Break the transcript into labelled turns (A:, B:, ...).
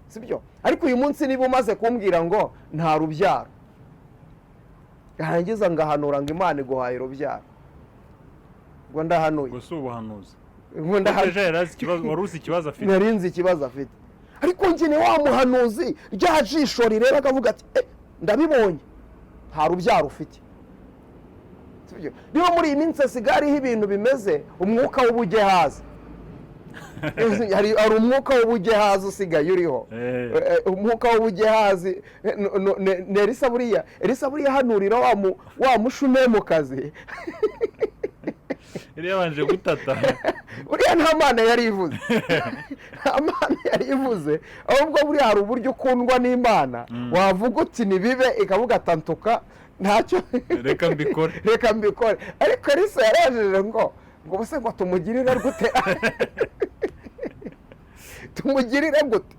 A: Sibyo? Ariko uyu munsi niba umaze kumbwira ngo nta rubyaro, yarangiza ngahanura ngo Imana iguhaye urubyaro, ngo ndahanuye.
B: Ubwo si ubuhanuzi.
A: Ngo ndahanuye.
B: Ejo yari azi ikibazo, wari uzi ikibazo afite.
A: Nari nzi ikibazo afite, ariko njye ni wa muhanuzi, rya jisho rireba akavuga ati: "Eh, ndabibonye, nta rubyaro ufite." Sibyo? Niba muri iyi minsi hasigaye hariho ibintu bimeze umwuka w'ubugehazi, hari umwuka w'ubugehazi usigaye uriho. Umwuka w'ubugehazi, ni Elisa. Buriya Elisa buriya ahanurira wa Mushunemukazi.
B: Yari yabanje gutata.
A: Buriya nta Mana yari ivuze, nta Mana yari ivuze. Ahubwo buriya hari uburyo ukundwa n'Imana, wavuga uti nibibe, ikavuga atantuka ntacyo.
B: Reka mbikore.
A: Reka mbikore. Ariko Elisa yarajeje ngo ubuse ngo tumugirire gute, tumugirire gute?